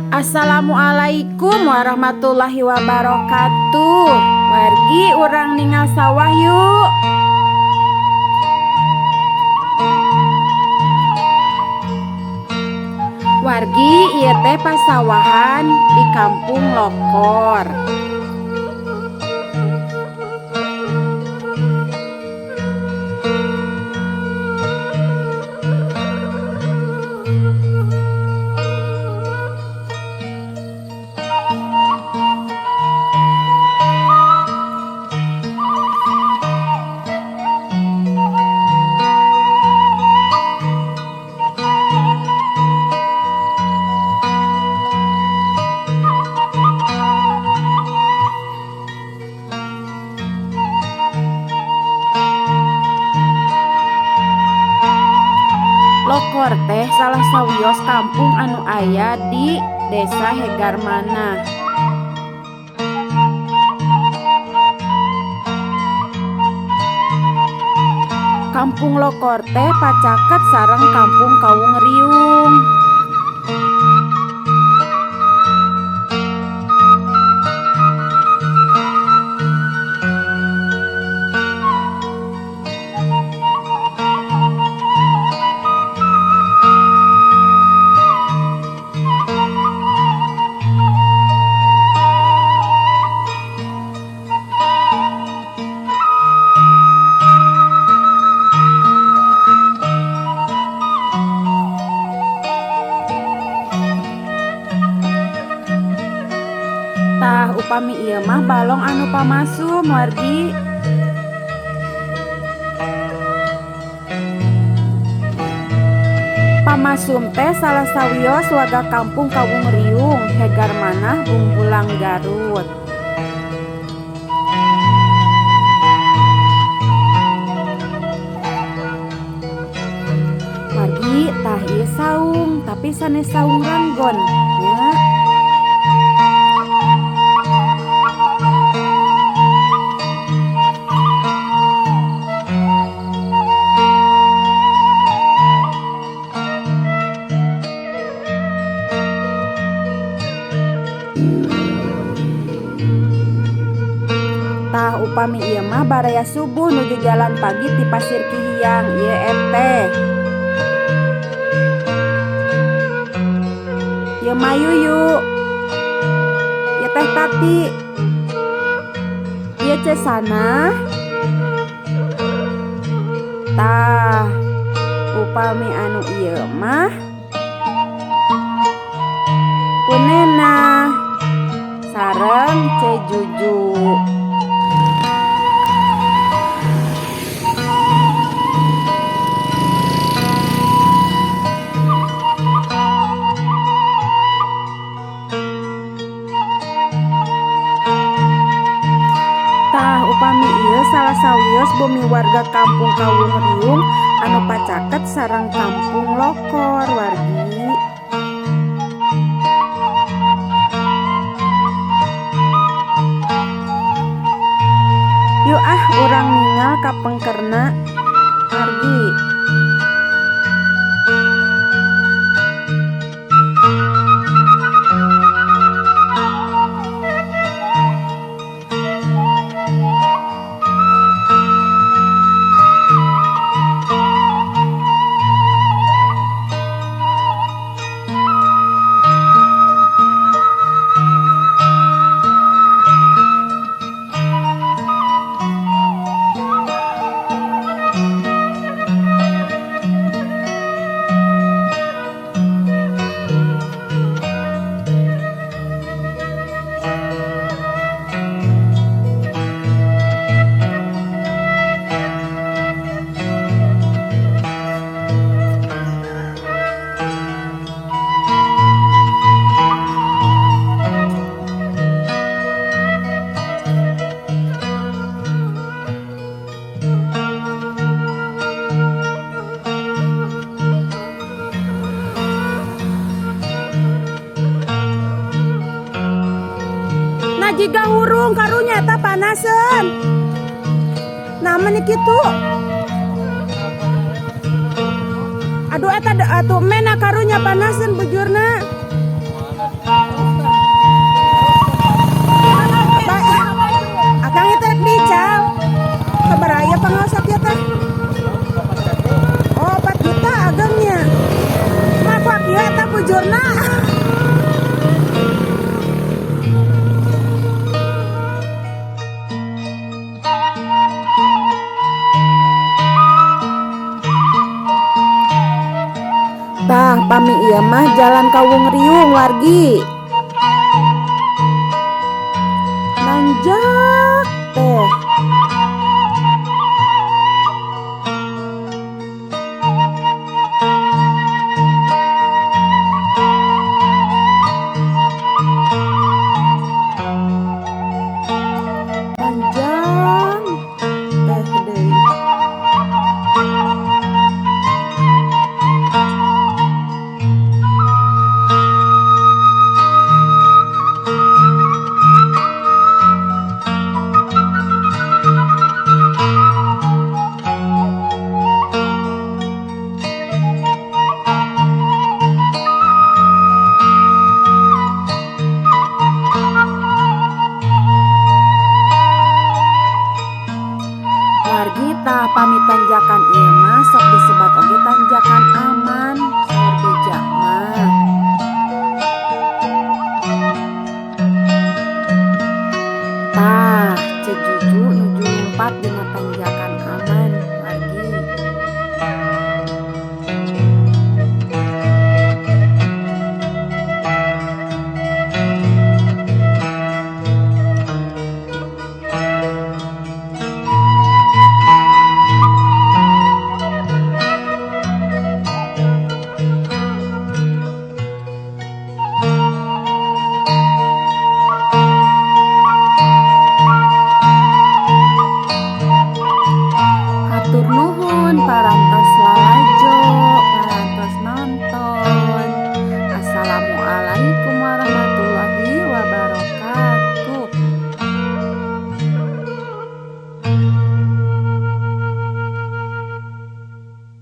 Assalamualaikum warahmatullahi wabarakatuh. Wargi, urang ningal sawah yuk. Wargi, ieu teh pasawahan di Kampung Lokor. Lokor teh salah sawios kampung anu aya di Desa Hegarmanah. Kampung Lokor teh pacaket sareng Kampung Kawung Riung. Tah, upami ieu mah balong anu pamasum, wargi. Pamasum teh salah sawios warga Kampung Kawung Riung, Hegarmanah, Bungbulang, Garut. Wargi, tah ieu saung, tapi sanes saung ranggon nya. Tah, upami ieu mah baraya subuh nuju jalan pagi ti Pasir Kihiang, ieu eteh. Ieu mah Yuyu. Ieu teh Tati. Ieu Cesana. Tah, upami anu ieu mah Unena sareng Ce Juju. Tah, upami ieu salah sawios bumi warga Kampung Kawung Riung anu pacaket sareng Kampung Lokor, wargi. Yuk ah, urang ningal ka pengkerna, wargi. Nah, jiga hurung karunya eta panaseun. Nah, meni kitu. Aduh, eta atuh mena karunya panaseun bujurna. Luncurna. Tah, pami ieu mah Jalan Kawung Riung, wargi. Nanjak teh.